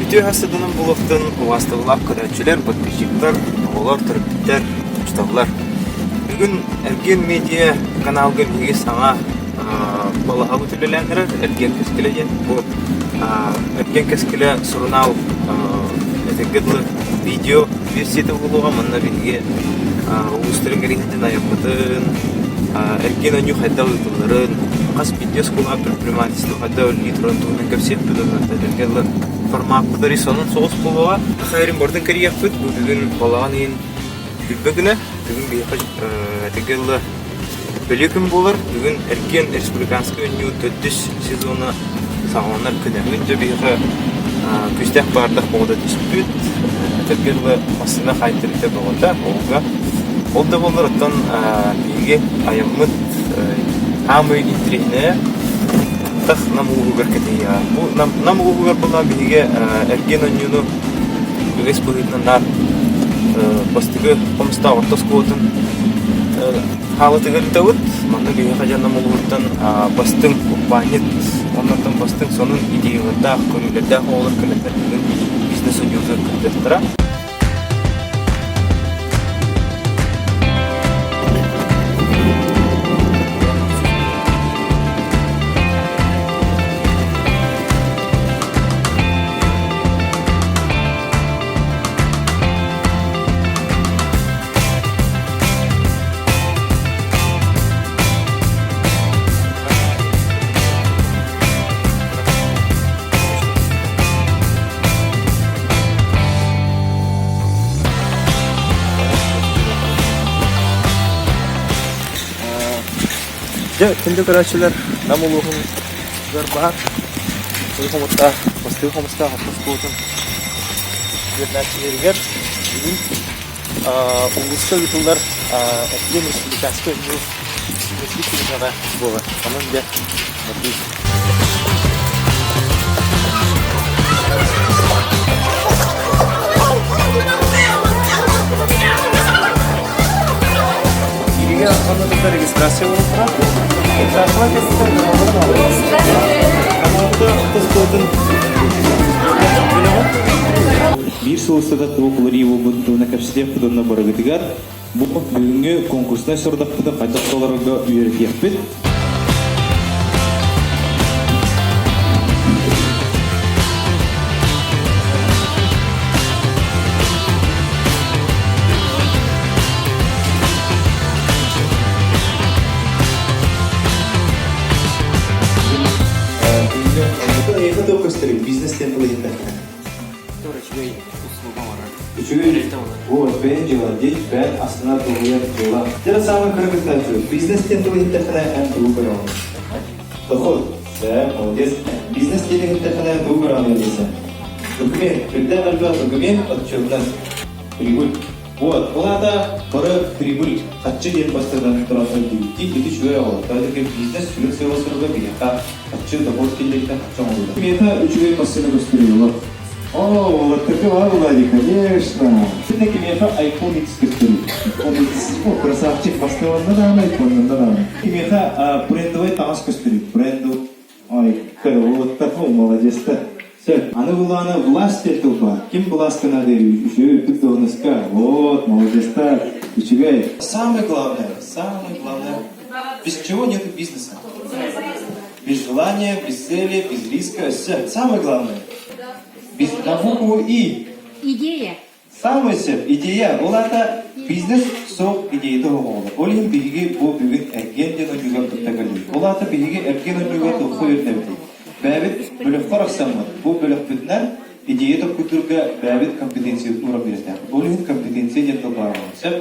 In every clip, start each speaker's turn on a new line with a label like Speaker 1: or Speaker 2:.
Speaker 1: Үтүө хасыданан булуохтун убаастабылаах көрөөччүлэр, подписчиктар, оҕолор, төрөппүттэр, учууталлар. Бүгүн Эргиэн медиа каналга биһиги саҥа балаһабыт үлэлээн эрэр Эргиэн кэскилэ диэн. Бу Эргиэн кэскилэ сурунаал этэргэ дылы видео версията буолуоҕа. Манна биһиги улуустарын кэриҥиттэн айаммытын, эргиэн оонньуу хайдах ыытылларын, хас биирдии оскуолаҕа предпринимательство хайдах үлэлии турарын туһунан кэпсиэхпит уонна этэргэ дылы формаппыт сонун соҕус буолуоҕа. Саха сирин барытын кэрийиэхпит. Бу бүгүн балаҕан ыйын Бүлбэ күнэ. Бүгүн биһиэхэ этэргэ дылы бэлиэ күн буолар. Бүгүн эргиэн республиканскай оонньуу төрдүс сезона саҕаланар күнэ. Бүгүн дьэ биһиэхэ күүстээх баардах бөҕөтө түспүт. Этэргэ дылы массыына хаайтарыыта бөҕөтө оҕуга. Ол да буоллар оттон биһиги айаммыт аамый интириэһинэйэ тах Нам улууһугар кэтэһиэҕэ. Бу Нам улууһугар буолла биһиги эргиэн оонньууну үгэс быһыытынан наар бастакы Хомустаах орто оскуолатын хаалытыгар ыытабыт. Манна биһиэхэ дьэ Нам улууһуттан бастыҥ урбаанньыт, оннортон бастыҥ сонун идеялардаах, көрүүлэрдээх оҕолор кэлэннэр бүгүн бизнес оонньуутугар кыттыахтара. Дьэ, күндү көрөөччүлэр, Нам улууһугар баар Хомустаах, Бастыҥ Хомустаах орто оскуолатын үөрэнээччилэригэр бүгүн улууска ыытыллар Эргиэн республиканскай оонньуу үһүс түһүмэҕэ буолар. Онон дьэ, Кииригэ ханна регистрация буолуохтара.
Speaker 2: Биир сыл устата туох уларыйыы буолбутун туһунан кэпсэтиэхпит уонна барыгытыгар бу бүгүҥҥү конкурснай сорудахпытын хайдах толорорго үөрэтиэхпит.
Speaker 1: Эйиэхэ туох көстөрүй? Бизнес диэн тылы иһиттэххинэ.
Speaker 3: Үчүгэй услуга оҥорор.
Speaker 2: Үчүгэй. Вот, бэйэн дьыала, день бэйэн астына дуһуйар дьыала. Дьэ, самый кыра кыттааччы. Бизнес диэн тылы иһиттэххинэ эн тугу көрөҕүн? Доход. Да, молодец. Бизнес диэн иһиттэххинэ тугу көрөҕүн диэсэ? Документ. Үрдээх элбэх документ, отчетность. Прибыль. Вот, ол аата бары прибыль, харчы диэн бастатан туран өйдүүбүт. Ити үчүгэй оҕолор. Тоҕо бизнес сүрүн сыала-соруга биһиэхэ харчы дохуот киллэриитэ харчы оҥоруулар. Миэхэ үчүгэй массыына көстөрүй О, вот такой Владик, конечно. Это кимиэхэ iPhone X көстөрүй. iPhone X, о, красавчик, бастыанна даҕаны, iPhone-нан даҕаны. Кимиэхэ брендовый таҥас көстөрүй, брендовый. Ой, вот такой молодец-то. Все, аны булааны власть диэн тыл баар. Ким властка надо үчүгэй үрдүк должностка. Вот, молодец-то, үчүгэй. Самое главное, самое главное, без чего нету бизнеса. Без желания, без цели, без риска. Все, самое главное. Без, на букву И.
Speaker 4: Идея.
Speaker 2: Самый сөп идея. Ол аата бизнес суох идеята оҕолор. Ол иһин биһиги бу бүгүн эргиэн диэн ойууга кытта кэллибит. Ол аата биһиги эргиэн ойууга туохха үөрэнэбитий? Бэйэбит бөлөххө арахсаммыт. Бу бөлөхпүтүнэн идея толкуйдуурга бэйэбит компетенциябытын ууран биэриэхтээхпит. Ол иһин компетенция диэн тыл баар буолуон сөп.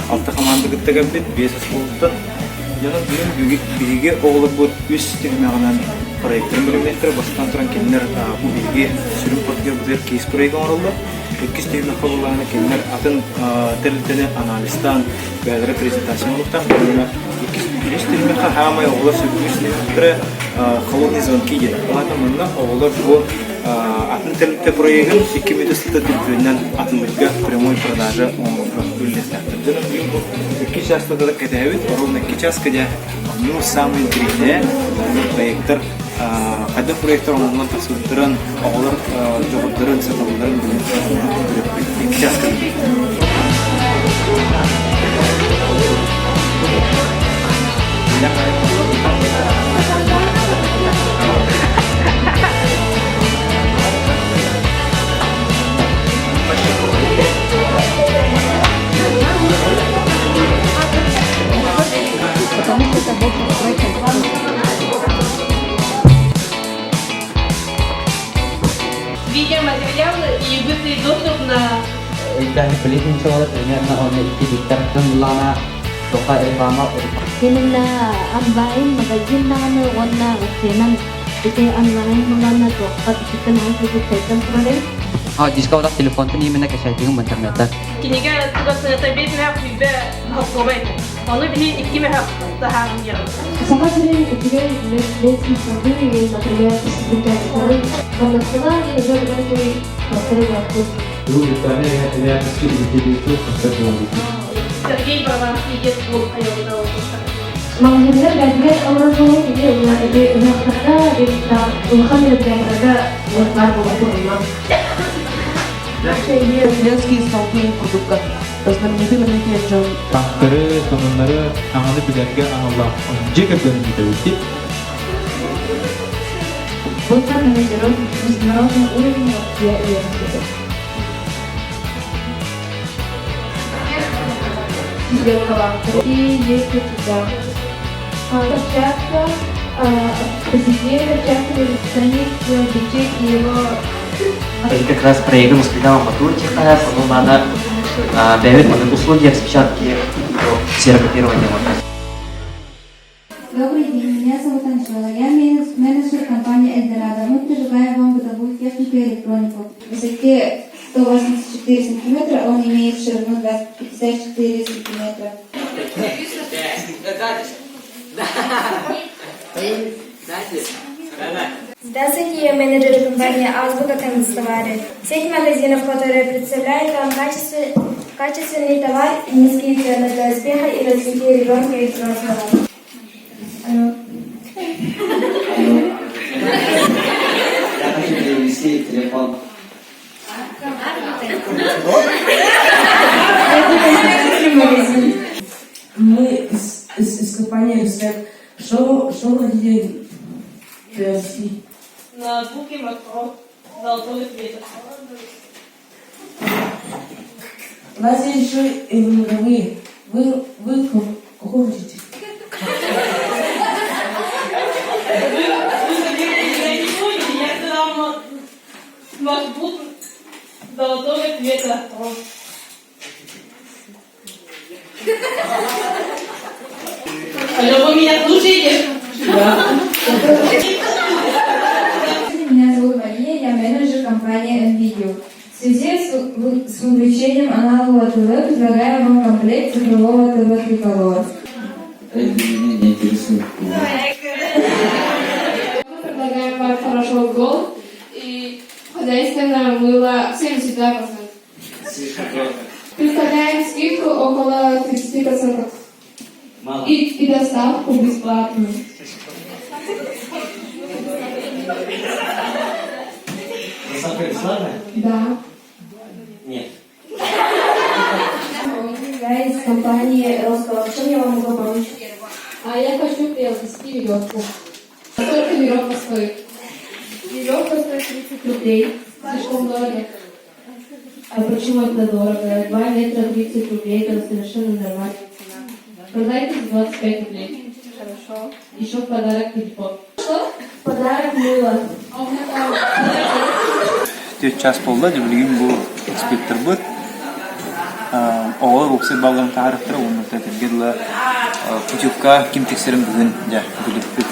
Speaker 1: Алта хамаанда кытта кэлбит, биэс оскуолаттан.
Speaker 2: Дьоно бүгүн биһиги оҕолорбут үс түһүмэҕинэн проектарын бэлэмниэхтэрэ. Бастатан туран кинилэр бу биһиги сүрүн партнербытыгар кейс проект оҥороллор. Иккис түһүмэххэ буоллаҕына кинилэр атын тэрилтэни анализтаан бэйэлэрэ презентация оҥоруохтаах. Уонна иккис үһүс түһүмэххэ хаамай оҕолор сөбүлүүр түһүмэхтэрэ холодные звонки диэн. Ол аата манна оҕолор бу атын тэрилтэ проегын 2 мүнүүтэ устата төлөпүөнүнэн атыылыырга прямой продажа оҥорорго үлэлиэхтээхтэр. Дьон бүгүн бу 2 часта да кэтэһэбит, ровно 2 часка дьэ ну самый интэриэһинэй проектор хайдах проектор оҥоһуллан тахсыбыттарын, оҕолор дьоҕурдарын, сатабылларын бүгүн көрүөхпүт. 2 часка.
Speaker 4: Потому что это больше
Speaker 5: Видеоматериалы и быстрый доступ на
Speaker 6: Ыйдаһы полиция примерно он 2 лана тоха реклама
Speaker 4: Именно онлайн магазиннааны уонна сенан ити онлайн буланна туохха ититтэн аһы турары
Speaker 6: А дискаудах телефонтан именно кэсэйтигин интернеттен.
Speaker 5: Кинигэ тугасыната 5 мөһөх сүүрбэ холкуобай. Ону биһи 2 мөһөх таһаарым диэҕим.
Speaker 4: Саха сирин үчүгэй лестницаны, например, изобретатель, национальный
Speaker 5: Сергей Баранский диэн уол хайалыта олорбуттар.
Speaker 4: Маҕаһыыннар бэрдигэр олорор буолуҥ ити ити ыһыахтарга улахан мероприятиеларга баар буолуохтук
Speaker 7: Членские столбы курдукка знаменитый знаменитый дьон
Speaker 2: Тахтары, сонуннары аҥаны билэргэ аналлаах дьиэ кэргэнин бүтэбит.
Speaker 4: Быстро международный уровень вообще И есть у тебя общаться, посидеть, общаться, сохранить бюджет и его
Speaker 6: Это как раз проект Москвина Матурчиха, ну надо бэйэбит маннык услуги распечатки ксерокопирования можно.
Speaker 8: Добрый день, меня зовут Анжела. Я менеджер компании Эльдорадо. Мы предлагаем вам бытовую технику и электронику. В высоте 184 сантиметра он имеет ширину 54 сантиметра.
Speaker 9: Здравствуйте, я менеджер компании «Азбука Канцтовары». Сеть магазинов, которая представляет вам качественный товар и низкие цены для успеха и развития ребенка и взрослого. Алло.
Speaker 6: Я хочу перевести телефон.
Speaker 7: Мы из компании «Респект». Что вы хотите приобрести?
Speaker 5: На звуки морского золотого цвета.
Speaker 7: У нас есть еще и мировые. Вы какой хотите?
Speaker 5: Вы, наверное, меня не поняли, я сказала MacBook золотого цвета. Алло, вы меня слушаете?
Speaker 7: Да.
Speaker 8: Меня зовут Мария, я менеджер компании NVIDIA. В связи с увлечением аналогового ТВ предлагаем вам комплект цифрового ТВ «Триколор».
Speaker 6: Это меня не интересует.
Speaker 10: Мы предлагаем вам порошок Gold и хозяйственное мыло 72%. Представляем скидку около 30%.
Speaker 6: Мало.
Speaker 10: И доставку бесплатную.
Speaker 6: Доставка бесплатная?
Speaker 10: Да.
Speaker 6: Нет.
Speaker 8: Я из компании «Ростов». Чем я вам могу помочь?
Speaker 10: А я хочу приобрести веревку. Сколько веревка стоит?
Speaker 8: Веревка стоит 30 рублей.
Speaker 10: Слишком дорого.
Speaker 8: А почему это дорого? 2 метра 30 рублей, это совершенно нормальная цена.
Speaker 10: Продайте за 25 рублей.
Speaker 8: Хорошо.
Speaker 10: Еще в подарок телефон. Что?
Speaker 8: В подарок мыло.
Speaker 10: А у меня там...
Speaker 1: 4 час буолла, дьэ билигин бу инспекторбыт. Оҕолор уопсай балларын таһаарыахтара уонна этэргэ дылы путевка ким тиксэрин бүгүн дьэ билиппит.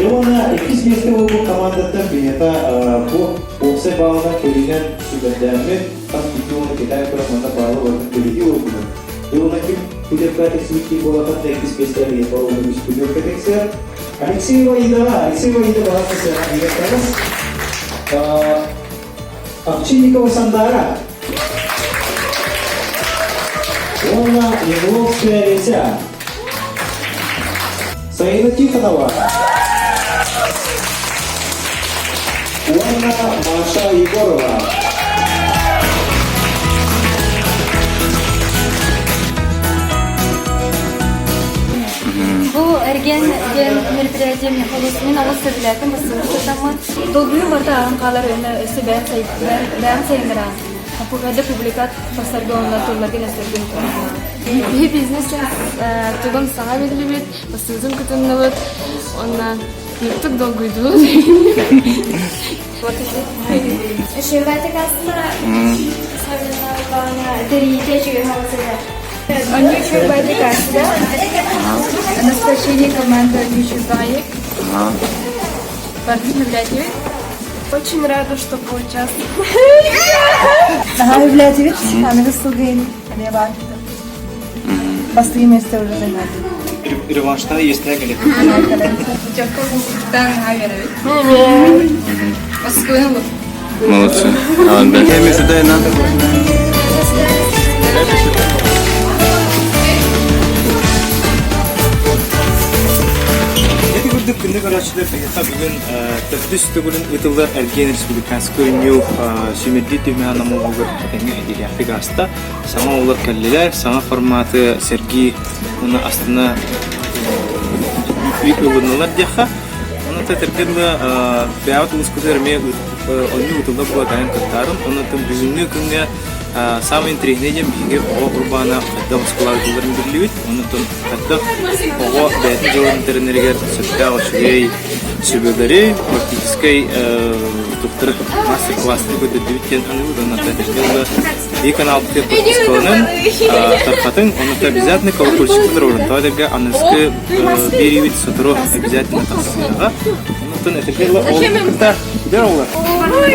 Speaker 2: Уонна иккис миэстэ буолбут командаттан биһиэхэ бу уопсай баалынан көрүүнэн сүүмэрдээммит хас биирдии уонна Китай туран манна баалы барытын көрүү буолбутун. Уонна ким путевка тиксибит буоллахан да иккис миэстэ биһиэхэ уонна үс путевка тиксэр. Алексеева Идаҕа, Алексеева Ида баҕар сыана Овчинникова Сандара. Уонна Егоровская Олеся. Саина Тихонова. Уонна Маша Егорова.
Speaker 11: Бу эргиэн диэн мероприятие мин олус сөбүлээтим, бассыбыт сытаммын. Долгуйум барыта ааһан хаалар уонна өссө бэйэм бэйэм сайыннаран эрдэ публикат тахсарга уонна тылларгын өстөргүн
Speaker 10: Биһи бизнес тугун саҥа биллибит, бассыбытын кытынныбыт уонна нуктук долгуйдубут.
Speaker 9: Шиватик астына тэрийите үчүгэй хаалсыга.
Speaker 10: Онньучуйбайдык аста. Анастасия команда Онньучуйбайык. Барытын сөбүлээтибит. Очень рада, что поучаствовала.
Speaker 7: Наһаа сөбүлээтибит. Аныгы сылгыйын эмиэ баар. Бастыгы место уже занимает.
Speaker 1: Реванштан естіне келет.
Speaker 10: Путевка булбуттан наһаа үөрэбит. Москваны
Speaker 12: Молодцы.
Speaker 1: Ити курдук күндү көрөөччүлэр биһиэхэ бүгүн төрдүс төгүлүн ыытыллар Эргиэн республиканскай оонньуу сүүмэрдии түһүмэҕин омугугар этэҥҥэ идиэлээхтик ааста. Саҥа оҕолор кэллилэр, саҥа форматы сэргии уонна астына ылыннылар диэххэ. Онон этэргэ дылы бэйэҕит улуускутугар эмиэ оонньуу ыытыллар буола кэлэн кыттаарын. Онон бүгүҥҥү күҥҥэ саамай интэриэһинэй диэн биһиги оҕо урбаана хайдах оскуолаҕа ыытылларын биллибит. Онон хайдах оҕо бэйэтин дьыалатын тэринэригэр сөптөөх үчүгэй сүбэлэри, практическай туохтары мастер-класстары көрдөрдүбүт диэн саныыбыт. Онон этэргэ дылы и каналбытыгар подпискаланын, тархатыҥ, онон обязательно колокольчикты туруорун. Тоҕо диэргэ аныгыскы биэриибит сотору обязательно тахсыаҕа. Онон этэргэ дылы ол кытта билэр оҕолор.
Speaker 10: Ой,